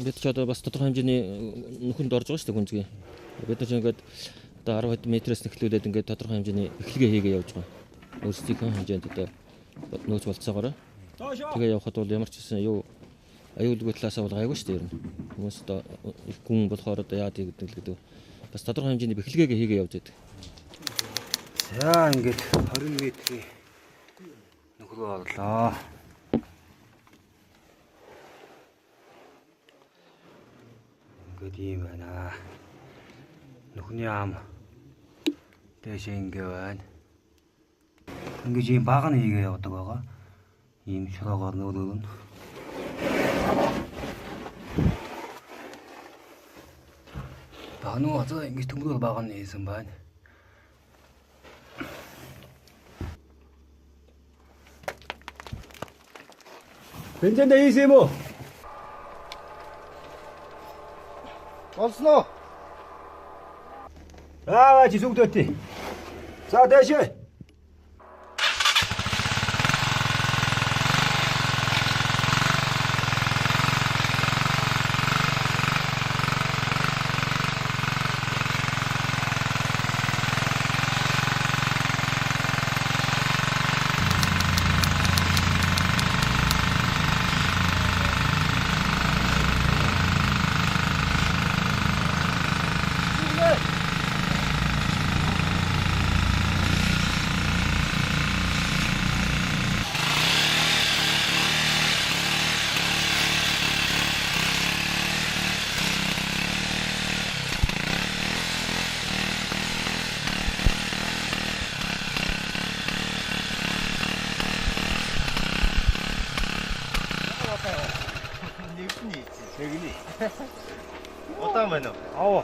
Бид ч одоо бас тодорхой хэмжээний нөхөнд орж байгаа шүү дээ гүнзгий. Бид нар ч ингээд одоо 10 метрээс эхлүүлээд ингээд тодорхой хэмжээний эхлэгээ хийгээ явж байгаа. Өөрсдийнхөө хэмжээнд одоо нөөц болцоогоор. Тэгээ явхад бол ямар ч гэсэн юу аюулгүй талаасаа бол гайгүй шүү дээ ер нь. Хүмүүс одоо их гүн болохоор одоо яад гэдэг л гэдэг. Бас тодорхой хэмжээний бэхлэгээ хийгээ явж байдаг. За ингээд 20 метрийн нөхрөө орлоо. Ингээд ийм байна. Нүхний ам дээшээ ингээ байна. Ингээд ийм баг нь хийгээ явдаг байгаа. Ийм шороогоор нөөрөөр нь. Багнуу одоо ингэж төмрөөр баг нь хийсэн байна. Бензиндээ хийсэн юм уу? Болсон уу? Аа, чи сүгдөөтий. За дээшээ. Удаан байна уу? Аваа.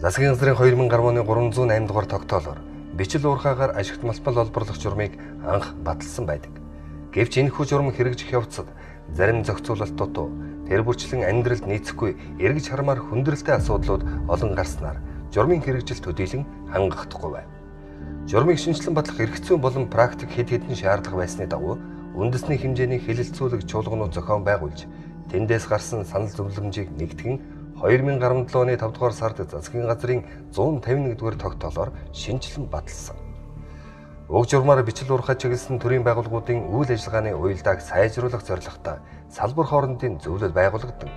Засгийн газрын 2010 оны 308 дугаар тогтоолоор бичил уурхаагаар ашигт малтмал олборлох журмыг анх баталсан байдаг. Гэвч энэхүү журам хэрэгжих явцад зарим зохицуулалт дутуу, тэр бүрчлэн амьдралд нийцэхгүй эргэж хармаар хүндрэлтэй асуудлууд олон гарснаар журмын хэрэгжил төдийлөн хангахдаггүй байв. Журмыг шинэчлэн батлах эрх зүйн болон практик хэд хэдэн шаардлага байсны дагуу үндэсний хэмжээний хэлэлцүүлэг чуулганууд зохион байгуулж, тэндээс гарсан санал зөвлөмжийг нэгтгэн 2017 оны 5 дугаар сард засгийн газрын 151 дугаар тогтоолоор шинэчлэн баталсан. Уг журмаар бичил уурхай чиглэсэн төрийн байгууллагуудын үйл ажиллагааны уялдааг сайжруулах зорилготой салбар хоорондын зөвлөл байгуулагдан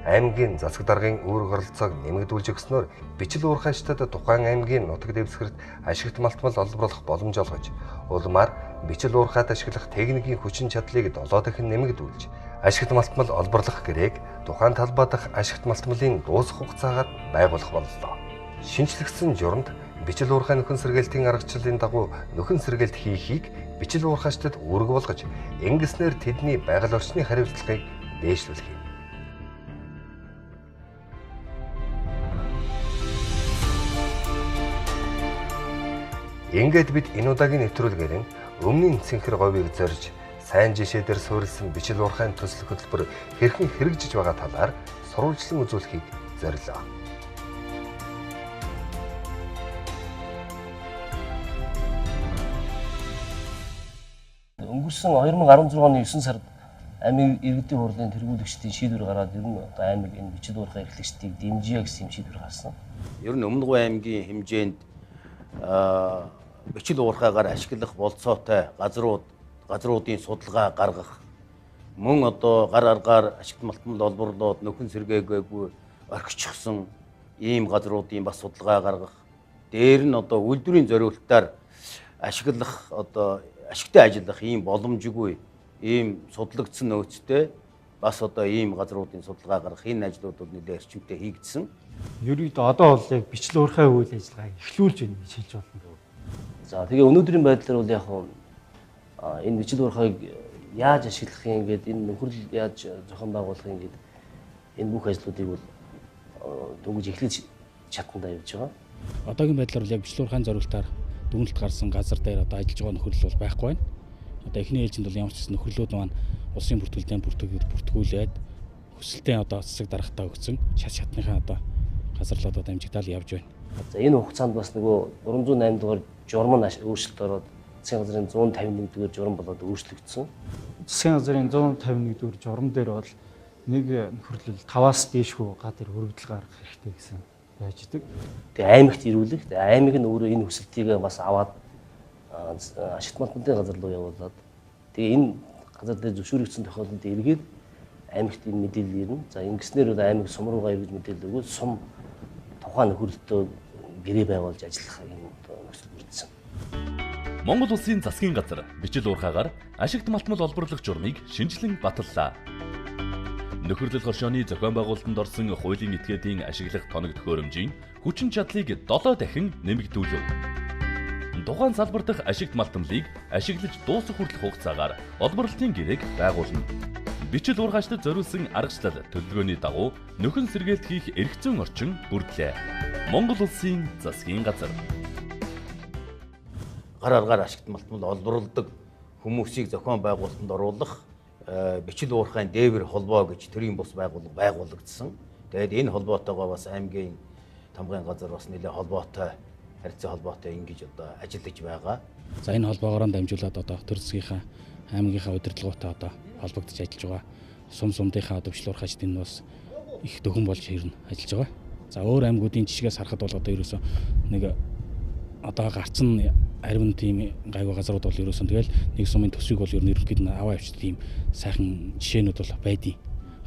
аймгийн засаг даргын үүрэг оролцоог нэмэгдүүлж өгснөөр бичил уурхайчдад тухайн аймгийн нутаг дэвсгэрт ашигт малтмал олборлох боломж олгож, улмаар бичил уурхайд ашиглах техникийн хүчин чадлыг 7 дахин нэмэгдүүлж, ашигт малтмал олборлох гэрээг тухайн талбай дахь ашигт малтмалын дуусах хугацаагаар байгуулах боллоо. Шинэчлэгдсэн журамд бичил уурхай нөхөн сэргээлтийн аргачлалын дагуу нөхөн сэргээлт хийхийг бичил уурхайчдад үүрэг болгож, ингэснээр тэдний байгаль орчны хариуцлагыг дээшлүүлэх юм. Ингээд бид энэ удаагийн нэвтрүүлгээр нь өмнөний цэнхэр говийг зорж сайн жишээ дээр суурилсан бичил уурхайн төсөл хөтөлбөр хэрхэн хэрэгжиж байгаа талаар сурвалжлан үзүүлэхийг зорилоо. Өнгөрсөн 2016 оны 9 сард аймгийн иргэдийн хурлын тэргүүлэгчдийн шийдвэр гараад ер нь одоо аймаг энэ бичил уурхай эрхлэгчдийг дэмжийе гэсэн юм шийдвэр гарсан. Ер нь Өмнө Говь аймгийн хэмжээнд бичил уурхайгаар ашиглах болцоотой газруудын судалгаа гаргах, мөн одоо гар аргаар ашигт малтмал олборлоод нөхөн сэргээгээгүй орхичихсон ийм газруудын бас судалгаа гаргах, дээр нь одоо үйлдвэрийн зориултаар ашиглах одоо ашигтай ажиллах ийм боломжгүй ийм судлагдсан нөөцтэй бас одоо ийм газруудын судалгаа гаргах энэ ажлууд бол нэлээд эрчимтэй хийгдсэн. Ерөнхийдөө одоо бол яг бичил уурхай үйл ажиллагааг эхлүүлж байна гэж хэлж болно. За тэгээ өнөөдрийн байдлаар бол яг энэ бичил уурхайг яаж ашиглах юм гээд энэ нөхөрлөл яаж зохион байгуулах юм гээд энэ бүх ажлуудыг бол дөнгөж эхлэж чадсандаа явж байгаа. Одоогийн байдлаар бол яг бичил уурхайн зориултаар дүгнэлт гарсан газар дээр одоо ажиллаж байгаа нөхөрлөл бол байхгүй байна. Одоо эхний ээлжинд бол ямар ч гэсэн нөхөрлүүд маань улсын бүртгэлдээ бүртгүүлээд хүсэлтээ одоо засаг даргатаа өгсөн шат шатныхаа одоо газарлуудад амжигдаал явж байна. За энэ хугацаанд бас нөгөө 308 дугаар журам нь өөрчлөлт ороод засгийн газрын 151 дугаар журам болоод өөрчлөгдсөн. Засгийн газрын 151 дугаар журам дээр бол нэг нөхөрлөл 5-аас дээшгүй га дээр өргөдөл гаргах хэрэгтэй гэсэн байж идэг. Тэгээ аймагт ирүүлэх, аймаг нь өөрөө энэ хүсэлтийг бас аваад ашигт малтмалын газар руу явуулаад тэгээ энэ газар дээр зөвшөөрөгдсөн тохиолдолд эргээд аймагт энэ мэдээлэл ирнэ. За ингэснээр бол аймаг сум руугаа эргэж мэдээлэл өгөөд сум тухайн нөхөрлөлтөө гэрээ байгуулж ажиллах юм нөхцөл бүрдсэн. Монгол улсын засгийн газар бичил уурхаагаар ашигт малтмал олборлох журмыг шинжилэн баталлаа. Нөхөрлөл хоршооны зохион байгуулалтанд орсон хуулийн этгээдийн ашиглах тоног төхөөрөмжийн хүчин чадлыг 7 дахин нэмэгдүүлв. Тухайн салбар дахь ашигт малтмалыг ашиглаж дуусах хүртэлх хугацаагаар олборлолтын гэрээг байгуулна. Бичил уурхаачдад зориулсан аргачлал төлөвлөгөөний дагуу нөхөн сэргээлт хийх эрх зүйн орчин бүрдлээ. Монгол улсын засгийн газар. Гар аргаар ашигт малтмал олборлодог хүмүүсийг зохион байгуулалтанд оруулах бичил уурхайн дээвэр холбоо гэж төрийн бус байгууллага байгуулагдсан. Тэгээд энэ холбоотойгоо бас аймгийн тамгын газар бас нэлээд холбоотой, харилцан холбоотой ингэж одоо ажиллаж байгаа. За энэ холбоогоор дамжуулаад одоо төр засгийнхаа аймгийнхаа удирдлагуудтай одоо холбогдож ажиллаж байгаа. Сум сумдынхаа одоо бичил уурхаачд энэ бас их дөхөн болж хэрнэ ажиллаж байгаа. За өөр аймагуудын жишгээс харахад бол одоо ерөөсөө нэг одоо гарцсан аривн тийм гайгүй газрууд бол ерөөсөн тэгэл нэг сумын төсвийг бол ер нь ерөнхийд нь аваа явчихдаг тийм сайхан жишээнүүд бол байдیں۔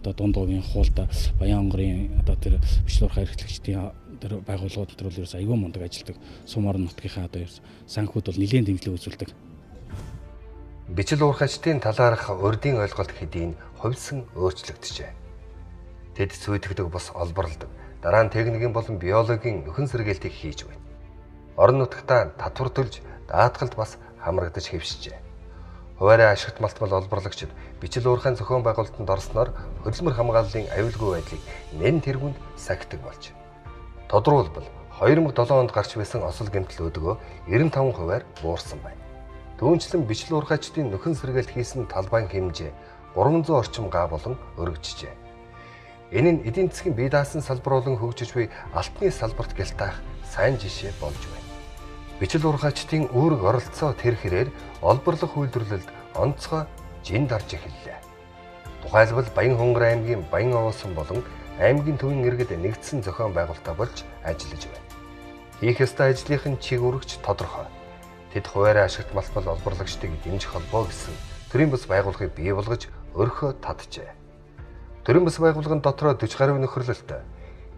Одоо дунд говийн хуулд Баян-Онгорын одоо тэр бичил уурхай эрхлэгчдийн тэр байгууллагууд тэр бол ерөөс айгүй мундаг ажилладаг. Сум орон нутгийнхаа одоо санхүүд бол нэлээд дэмжлэг үзүүлдэг. Бичил уурхаачдын талаарх урдын ойлголт хэдийн хувьсан өөрчлөгдөжээ. Тэд сүйтгэдэг бус олборлодог. Дараа нь техникийн болон биологийн нөхөн сэргээлтийг хийж байна. Орон нутагтаа татвар төлж даатгалд бас хамрагдаж хэвшижээ. Хуваарь ашигт малтмал олборлагчид бичил уурхайн зохион байгуулалтанд орсноор хөдөлмөр хамгааллын аюулгүй байдлыг нэн тэргүүнд сахидаг болж. Тодруулбал 2007 онд гарч байсан осол гэмтэл өдгөө 95%-аар буурсан байна. Түүнчлэн бичил уурхаачдын нөхөн сэргээлт хийсэн талбайн хэмжээ 300 орчим га болон өргөжжээ. Энэ нь эдийн засгийн бие даасан салбар болон хөгжиж буй алтны салбарт гэлтаах сайн жишээ болж байна. Бичил уурхаачдын үүрэг оролцоо тэр хэрээр олборлох үйлдвэрлэлд онцгой жин дарж эхэллээ. Тухайлбал Баян-Хонгор аймгийн Баян-Овоосон болон аймгийн төвийн иргэд нэгдсэн зохион байгуулалтаа болж ажиллаж байна. Хийх ёстой ажлынх нь чиг үүрэгч тодорхой. Тэд хуваарь ашигт малтмал олборлагчдыг дэмжих холбоо гэсэн төрийн бас байгууллагыг бий болгож өрхөө татжээ. Төрийн бас байгууллагын дотроо 40 гаруй нөхөрлөлтөй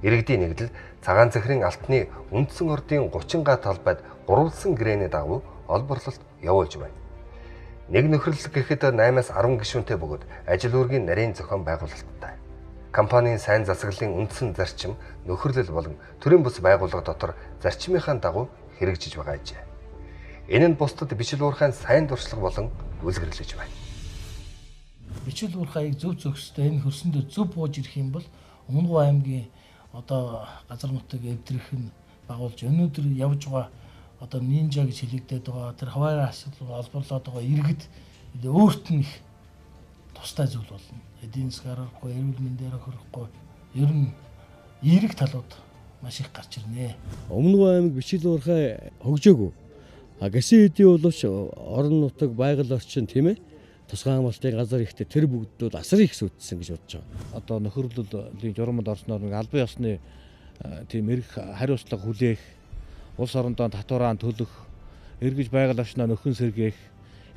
иргэдийн нэгдэл цагаан захирын алтны үндсэн ордын 30 га талбайд гурвалсан гэрээний дагуу олборлолт явуулж байна. Нэг нөхөрлөл гэхэд 8-аас 10 гишүүнтэй бөгөөд ажил үүргийн нарийн зохион байгуулалттай. Компанийн сайн засаглалын үндсэн зарчим нөхөрлөл болон төрийн бус байгууллага дотор зарчмынхаа дагуу хэрэгжиж байгаа ажээ. Энэ нь бусдад бичил уурхайн сайн туршлага болон үлгэрлэж байна. Бичил уурхайг зөв зохистой энэ хөрсөн дээр зөв бууж ирэх юм бол Өмнөгов аймгийн одоо газар нутаг эвдрэх нь байгуулж өнөөдөр явж байгаа одоо нинжа гэж хэлэгдээд байгаа тэр хаваараа асуудал олборлоод байгаа иргэд өөрт нь их тустай зүйл болно. Эдийн засгаар орохгүй, эрүүл мэндээр хөрөхгүй ер нь эерэг талууд маш их гарч ирнэ. Өмнөгов аймаг бичил уурхай хөгжөөгүй. А гэсэн хэдий боловч орон нутаг, байгаль орчин тийм тусгай хамгаалтын газар ихтэй тэр бүгд бол асар их сүтсэн гэж бодож байгаа. Одоо нөхөрлөлийн журманд орсноор нэг албан ёсны тийм эрх хариуцлага хүлээх, улс орондоо татвараа төлөх, эргэж байгаль орчноо нөхөн сэргээх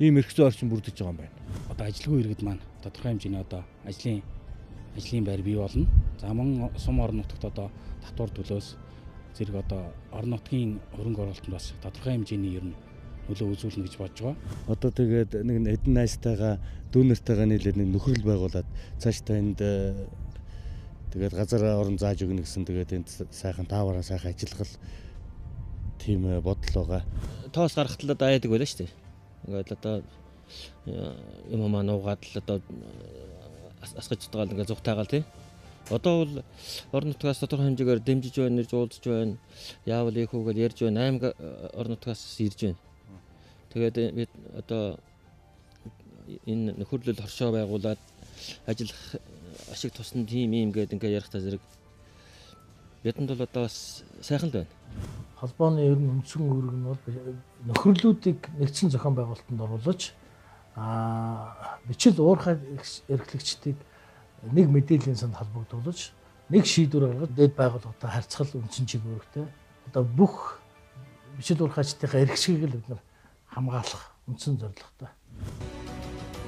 ийм эрх зүйн орчин бүрдэж байгаа юм байна. Одоо ажилгүй иргэд маань тодорхой хэмжээний одоо ажлын байр бий болно. За мөн сум орон нутагт одоо татвар төлөөс зэрэг одоо орон нутгийн хөрөнгө оруулалтанд бас тодорхой хэмжээний ер нь нөлөө үзүүлнэ гэж бодож байгаа. Одоо тэгээд нэг эдэн найстайгаа дүүнэртэйгээ нийлээд нэг нөхрөл байгуулад цаашдаа энд тэгээд газар орон зааж өгнө гэсэн тэгээд энд сайхан таавараа сайхан ажиллах тийм бодол байгаа. Тоос гаргахад л одоо айдаг байлаа шүү дээ. Ингээд одоо юм аа нуугаад л одоо асгаж байгаа л ингээд зүгтайгаал тий. Одоо бол орон нутгаас тодорхой хэмжээгээр дэмжиж байна, ирж уулзж байна. Яавал ийх үү гэж ярьж байна. Аймаг орон нутгаас ирж байна. Тэгээд бид одоо энэ нөхөрлөл хоршоо байгуулад ажиллах ашиг тусна тийм юм гээд ингээ ярихтаа зэрэг бидэнд бол одоо бас сайхан л байна. Холбооны ер нь үндсэн үүрэг нь бол нөхөрлүүдийг нэгдсэн зохион байгуулалтанд оруулаж Бичил уурхай эрхлэгчдийг нэг мэдээллийн санд холбогдуулж нэг шийдвэр гаргаж дэд байгууллагатай харьцал үндсэн чиг үүрэгтэй. Одоо бүх бичил уурхайчдынхаа эрх чигийг л бид нар хамгаалах үндсэн зорилготой.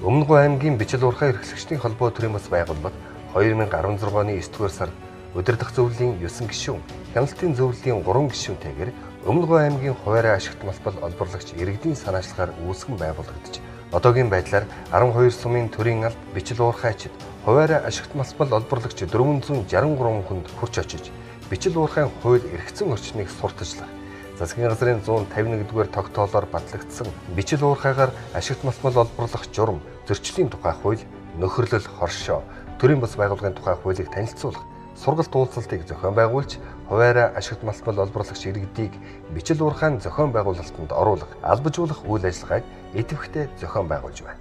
Өмнө Говь аймгийн бичил уурхай эрхлэгчдийн холбоо төрийн бас байгууллага 2016 оны 9-р сард удирдах зөвлөлийн 9 гишүүн, хяналтын зөвлөлийн 3 гишүүнтэйгээр Өмнө Говь аймгийн хуваарь ашигт малбал олборлагч иргэдийн санаачлагаар үүсгэн байгуулагдаж, одоогийн байдлаар 12 сумын төрийн алба бичил уурхайчид хуваарь ашигт малбал олборлагч 463 хүнд хүрч очиж, бичил уурхайн хууль эрхцэн орчныг сурталчлах, засгийн газрын 151-р тогтоолоор батлагдсан бичил уурхайгаар ашигт малбал олборлох журам, зөрчлийн тухай хууль, нөхөрлөл, хоршоо, төрийн бас байгууллагын тухай хуулийг танилцуулах сургалт уулзалтыг зохион байгуулж, хуваарь ашигт малтмал олборлагч иргэдийг бичил уурхайн зохион байгуулалтанд оруулах, албажуулах үйл ажиллагааг идэвхтэй зохион байгуулж байна.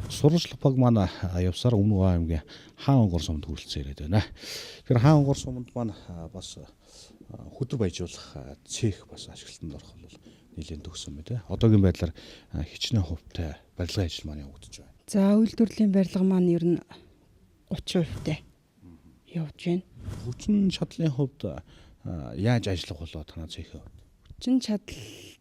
Сурвалжлах баг маань явсаар Өмнө Говь аймгийн Хаан онгор сумд хүрэлцэн ирээд байна. Тэгэхээр Хаан онгор суманд маань бас хөдөр баяжуулах цех бас ашиглалтанд орох бол нэлээд төгсөн байна те. Одоогийн байдлаар хичнээн хувьтай барилгын ажил маань явагдаж байна. За, үйлдвэрлэлийн барилга маань ер нь 30% явж байна. Хүчин чадлын хувьд яаж ажиллах болоо танай цехийн хувьд? Хүчин чадал,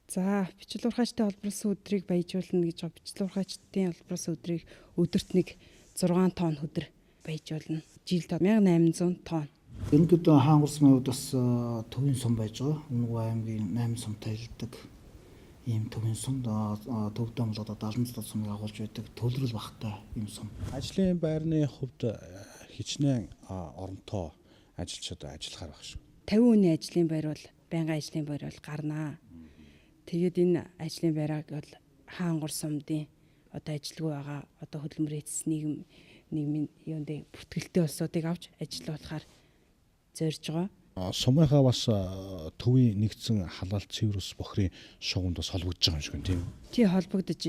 за, бичил уурхайчтай холбоосон өдрийг баяжуулна гэж байгаа. Бичил уурхайчдын холбоосон өдрийг өдөрт нэг 6 тонн хөдөр баяжуулна. Жилд 1800 тонн. Ерөнхийдөө Хаан гурсмын хувьд бас төвийн сум байж байгаа. Өмнө Говь аймгийн 8 сумтай ажилладаг ийм төвийн сум, төвдөө бол одоо 77 сумыг агуулж байдаг төвлөрөл багтай ийм сум. Ажлын байрны хувьд хичнээн оронтой ажилчид ажиллахаар байх шүү. 50 хүний ажлын байр бол байнгын ажлын байр бол гарнаа. Тэгээд энэ ажлын байрыг бол Хаан гур сумдын одоо ажилгүй байгаа одоо хөдөлмөр эцэс нийгмийн юунд бүртгэлтэй улсуудыг авч ажиллуулахаар зорж байгаа. Сумынхаа бас төвийн нэгдсэн халаалт цэвэр ус бохирын шугамд бас холбогдож байгаа юм шиг байна, тийм үү? Тий, холбогдож.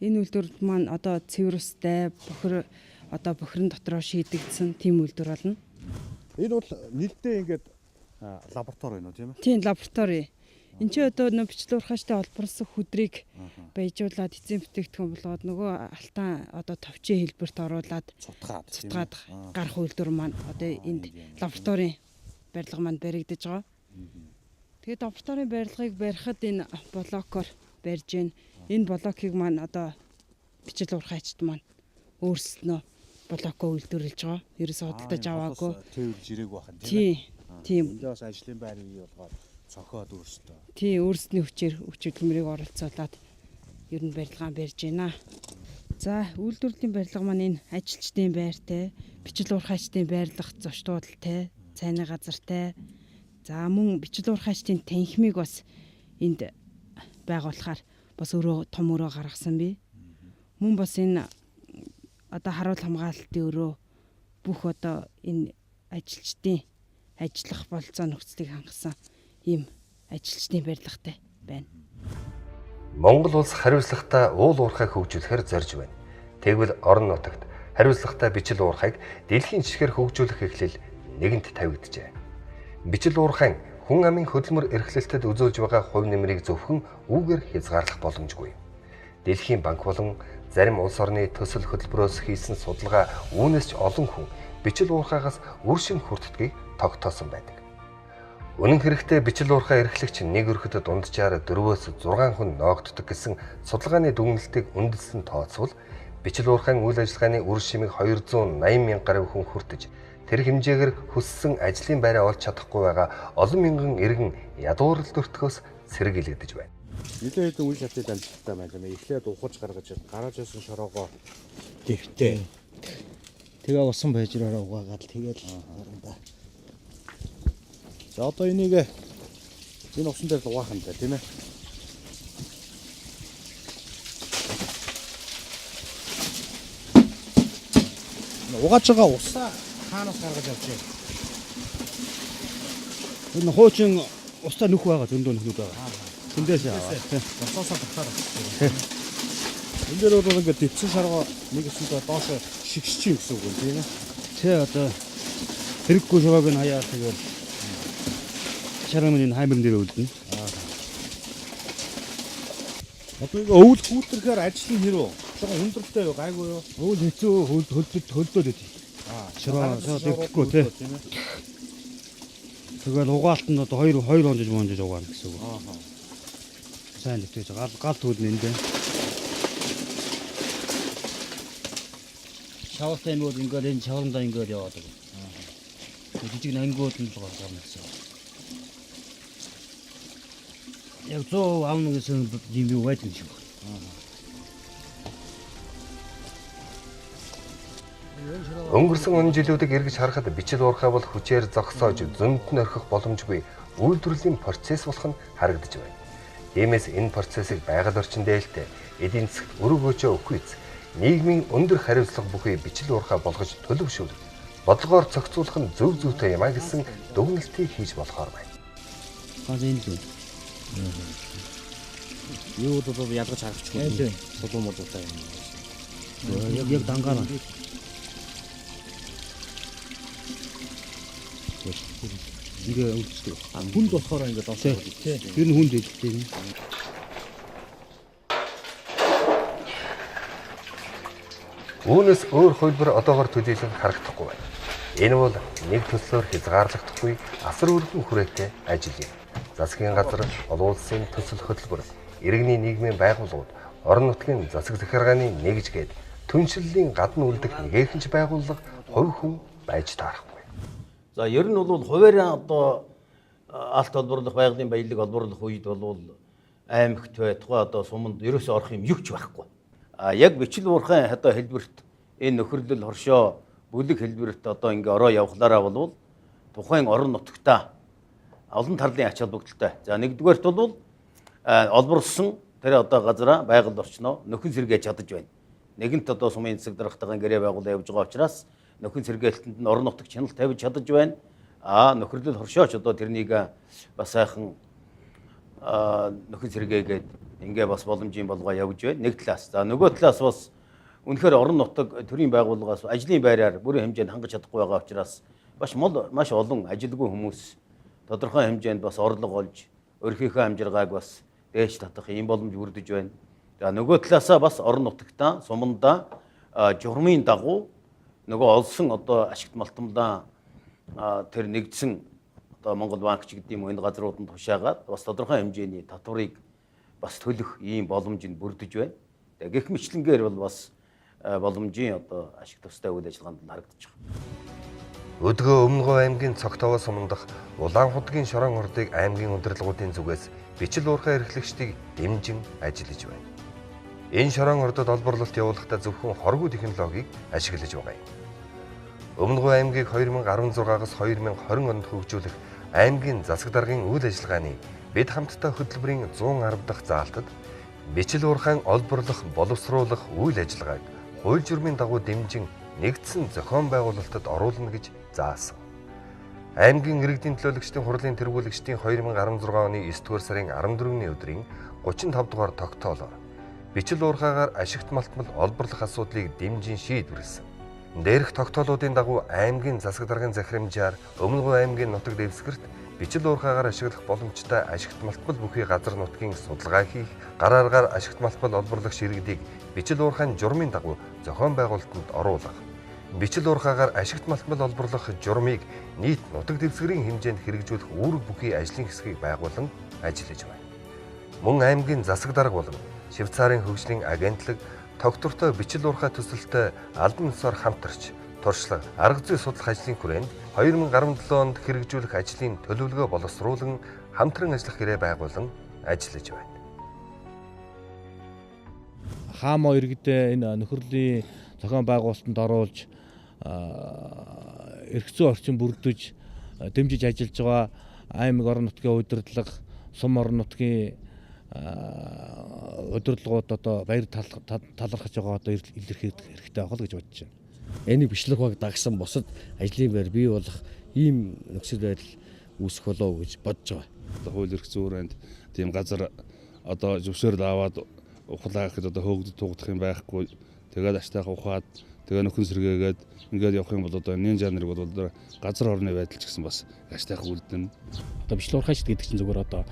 Энэ үйлдвэр маань одоо цэвэр устай бохир одоо бохирон дотроо шийдэгдсэн тийм үйлдвэр болно. Энэ бол нэлдээ ингээд лаборатори байна уу, тийм ээ? Тийм, лаборатори. Энд чи одоо нөө бичил уурхайчтай холбоосон хүдрийг баяжуулаад эзэн бүтээгдэхүүн болгоод нөгөө алтан одоо товчийн хэлбэрт оруулаад цутгаад гарах үйлдвэр маань одоо энд лабораторийн барилга маань баригдаж байгаа. Тэгээд лабораторийн барилгыг барихад энэ блокоор барьж гин. Энэ блокийг маань одоо бичил уурхайчд маань өөрснөө блокоо үйлдвэрлэж байгаа. Ерөөсөө худалдаж аваагүй. Тээвэрлж ирээг байх нь, тийм ээ. Тийм. Энд бас ажлын байр бий болгоод цохиод өөрсдөө. Тийм, өөрсдний хүчээр хүч хөдөлмөрийг оролцоолоод ер нь барилгаа барьж байна. За, үйлдвэрлэлийн барилга маань энэ ажилчдын байртай, бичил уурхайчдын байрлах зочдуудалтай, цайны газартай. За, мөн бичил уурхайчдын танхимыг бас энд байгуулахаар бас өрөө том өрөө гаргасан би. Мөн бас энэ одоо харуул хамгаалалтын өрөө бүх одоо энэ ажилчдын ажиллах болцоо нөхцөлийг хангасан ийм ажилчдын барилгатай байна. Монгол улс хариуцлагатай уул уурхайг хөгжүүлэхээр зорж байна. Тэгвэл орон нутагт хариуцлагатай бичил уурхайг дэлхийн жишгээр хөгжүүлэх эхлэл нэгэнт тавигджээ. Бичил уурхайн хүн амын хөдөлмөр эрхлэлтэд үзүүлж байгаа хувь нэмрийг зөвхөн үүгээр хязгаарлах боломжгүй. Дэлхийн банк болон зарим улс орны төсөл хөтөлбөрөөс хийсэн судалгаа үүнээс ч олон хүн бичил уурхайгаас үр шим хүртдгийг тогтоосон байдаг. Үнэн хэрэгтээ бичил уурхай эрхлэгч нэг өрхөд дунджаар 4-өөс 6 хүн ноогддог гэсэн судалгааны дүгнэлтийг үндэслэн тооцвол бичил уурхайн үйл ажиллагааны үр шимийг 280 мянга гаруй хүн хүртэж, тэр хэмжээгээр хүссэн ажлын байраа олж чадахгүй байгаа олон мянган иргэн ядуурл өртгөөс сэргийлэгдэж байна. Нэлээд хэдэн үйл шатыг амжилттай байна тийм ээ. Эхлээд ухаж гаргаж гарааж байсан шороогоо дэвтээ. Тэгээ усан байжраараа угаагаад тэгэл гарна. За, одоо энийг энэ усан дээр л угаах юм да, тийм ээ. Угааж байгаа усаа хаанаас гаргаж авч байна? Энэ хуучин устай нүх байгаа, зөндөө нүхнүүд байгаа. Тэндээс аваа. Усаасаа татаар авчихсан. Энэ дээр бол ингээд дэвсэн шаргоо нэг өсөндөө доош шигшчих юм гэсэн үг юм, тийм ээ. Тэ, одоо хэрэггүй шороог нь хаяа тэгэл шаргын энэ хаймар дээр үлдэнэ. Одоо ингээ өвөл хүүтрэхээр ажил нь хэрүү? Жоохон хүндрэлтэй юу, гайгүй юу? Өвөл хэцүү хөлдөөд өгдөг. Шороо дэвтэхгүй тий. Тэгэл угаалт нь одоо 2 2 онжиж монжиж угаана гэсэн үг. Сайн дэвтэж гал төлнө энд. Шавартай юм бол ингээл энэ шаврандаа ингээл яваад байгаа. Жижиг нангиуд нь л гарна гэсэн. Яг 100% авна гэсэн юм юу байдаг юм шиг байна. Өнгөрсөн он жилүүдийг эргэж харахад бичил уурхай бол хүчээр зогсоож зөнд нь орхих боломжгүй үйлдвэрлэлийн процесс болох нь харагдаж байна. Тиймээс энэ процессыг байгаль орчин дээлтэй эдийн засагт өрөг өчөө өгөх нийгмийн өндөр хариуцлага бүхий бичил уурхай болгож төлөвшүүлэх, бодлогоор зохицуулах нь зөв зүйтэй юм а гэсэн дүгнэлтийг хийж болохоор байна. Ганц энэ л. Юу бол ялгаж харахчгүй. Сулуу мулуутай юм. Яг дангаар. Ингээ өвчдөг. Хүнд болохоор ингээ доош тий. Тэр нь хүнд иддэг. Үүнээс өөр хувилбар одоогор төдийлөн харагдахгүй байна. Энэ бол нэг төслөөр хязгаарлагдахгүй асар өргөн хүрээтэй ажил юм. Засгийн газар, олон улсын төсөл хөтөлбөр, иргэний нийгмийн байгууллагууд, орон нутгийн засаг захиргааны нэгж гээд түншлэлийн гадна үлдэх нэгэхэн ч байгууллага хувь хүн байж таарахгүй. За ер нь бол хуваарь одоо алт олборлох байгалийн баялаг олборлох үед бол аймагт бай тухай одоо суманд ерөөсөө орох юм юу ч байхгүй. А яг бичил уурхайн одоо хэлбэрт энэ нөхөрлөл хоршоо бүлэг хэлбэрт одоо ингээ ороо явхлаараа болвол тухайн орон нутагтаа олон тарлын ач холбогдолтой. За нэгдүгээрт бол олборлсон тэр одоо газараа байгаль орчноо нөхөн сэргээж чадаж байна. Нэгэнт одоо сумын засаг даргатайгаан гэрээ байгуулаа явж байгаа учраас нөхөн сэргээлтэнд нь орон нутаг чанал тавьж чадаж байна. А нөхөрлөл хоршооч одоо тэрнийг бас сайхан нөхөн сэргээгээд ингээ бас боломжийн болгоо явж байна. Нэг талаас. За нөгөө талаас бас үнэхээр орон нутаг төрийн байгууллагаас ажлын байраар бүрэн хэмжээнд хангаж чадахгүй байгаа учраас бас маш олон ажилгүй хүмүүс тодорхой хэмжээнд бас орлого олж өөрийнхөө амжиргааг бас дээш татах ийм боломж бүрдэж байна. За нөгөө талаасаа бас орон нутагтаа сумандаа журмын дагуу нөгөө олсон одоо ашигт малтамлаа тэр нэгдсэн одоо Монгол банк ч гэдэг юм энэ газрууданд тушаагаад бас тодорхой хэмжээний татварыг бас төлөх ийм боломж нь бүрдэж байна. Тэгээ гэх мэтлэнгээр бол бас боломжийн одоо ашиг тустай үйл ажиллагаанд нь харагдаж байгаа. Өдгөө Өмнөговь аймгийн Цогтовоо сумандах Улаанхудгийн шорон ордыг аймгийн удирдлагуудын зүгээс бичил уурхай эрхлэгчдийг дэмжин ажиллаж байна. Энэ шорон ордод олборлолт явуулахдаа зөвхөн хоргүй технологиг ашиглаж байгаа юм. Өмнөговь аймгийг 2016-аас 2020 онд хөгжүүлэх аймгийн засаг даргын үйл ажиллагааны бид хамтдаа хөтөлбөрийн 110 дахь заалтад бичил уурхайн олборлох, боловсруулах үйл ажиллагааг хууль журмын дагуу дэмжин нэгдсэн зохион байгуулалтад оруулна гэж заасан. Аймгийн иргэдийн төлөөлөгчдийн хурлын тэргүүлэгчдийн 2016 оны 9-р сарын 14-ний өдрийн 35 дугаар тогтоолоор бичил уурхайгаар ашигт малтмал олборлох асуудлыг дэмжин шийдвэрлэсэн. Дээрх тогтоолуудын дагуу аймгийн засаг даргын захирамжаар Өмнөговь аймгийн нутаг дэвсгэрт бичил уурхайгаар ашиглах боломжтой ашигт малтмал бүхий газар нутгийн судалгаа хийх, гар аргаар ашигт малтмал олборлогч иргэдийг бичил уурхайн журмын дагуу зохион байгуулалтанд оруулах, бичил уурхайгаар ашигт малтмал олборлох журмыг нийт нутаг дэвсгэрийн хэмжээнд хэрэгжүүлэх үүрэг бүхий ажлын хэсгийг байгуулан ажиллаж байна. Мөн аймгийн засаг дарга болон Швейцарын хөгжлийн агентлаг тогтвортой бичил уурхай төсөлтөй албан ёсоор хамтарч туршлага, арга зүй судлах ажлын хүрээнд 2017 онд хэрэгжүүлэх ажлын төлөвлөгөө боловсруулан хамтран ажиллах гэрээ байгуулан ажиллаж байна. Хаамаа иргэдээ энэ нөхөрлийн зохион байгуулалтанд оруулж эрх зүйн орчин бүрдэж дэмжиж ажиллаж байгаа аймаг орон нутгийн удирдлага, сум орон нутгийн удирдлагууд одоо баяр талархаж байгаа одоо илэрхийлэх хэрэгтэй байх л гэж бодож байна. Энийг бичлэг дагсан бусад ажлын байр бий болох ийм нөхцөл байдал үүсэх болов гэж бодож байгаа. Одоо хууль эрх зүйн хүрээнд тийм газар одоо зөвшөөрөл аваад ухлаа гэхэд одоо хөөгдөд тугдах юм байхгүй. Тэгээд аштайх ухаад тэгээ нөхөн сэргээгээд ингээд явах юм бол одоо нинжа нэр бол газар орны байдал ч гэсэн бас аштайх үлдэнэ. Одоо бичлэг уурхайч гэдэг чинь зүгээр одоо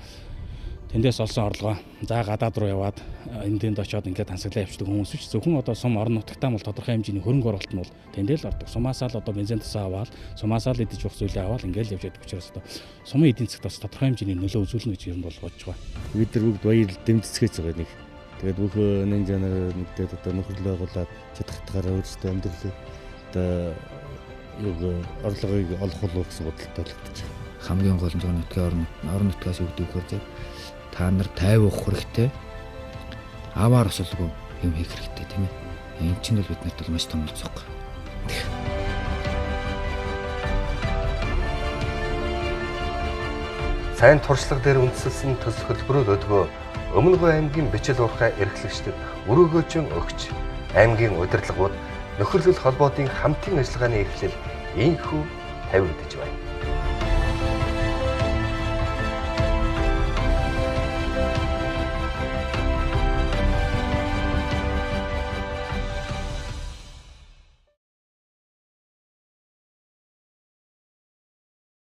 Тэндээс олсон орлогоо за гадаад руу яваад энэ тэнд очиод ингээд тансаглаа явчихдаг хүмүүс биш. Зөвхөн одоо сум орон нутагтаа бол тодорхой хэмжээний хөрөнгө оруулалт нь бол тэндээ л ордог. Сумаасаа л одоо бензин тасаа аваад, сумаасаа л идэж уух зүйлээ аваад ингээд л явж байдаг учраас одоо сумын эдийн засагт бас тодорхой хэмжээний нөлөө үзүүлнэ гэж ер нь бол бодож байгаа. Бид нар бүгд баярлал дэмжицгээч байгаа нэг. Тэгээд бүх нинжа нар нэгдээд одоо нөхөрлөө байгуулад чадхтахаараа өөрсдөө амьдралыг одоо юг орлогыг олох болов гэсэн бодолтой л гэж. Хамгийн гол нь зөвхөн нутгийн орон нутгаас юу гэдэг вэхээр та нар 50 уух хэрэгтэй. Аваар осолгүй юм хийх хэрэгтэй тийм ээ. Энэ чинь бол бид нарт бол маш том болцоох. Сайн туршлага дээр үндэслэсэн төсөл хөтөлбөрүүд өдгөө Өмнөгөө аймгийн бичил уурхай эрхлэгчдэд өрөөгөөжин өгч аймгийн удирдлагууд нөхөрлөл холбоотын хамтын ажиллагааны эхлэл ийнхүү тавигдаж байна.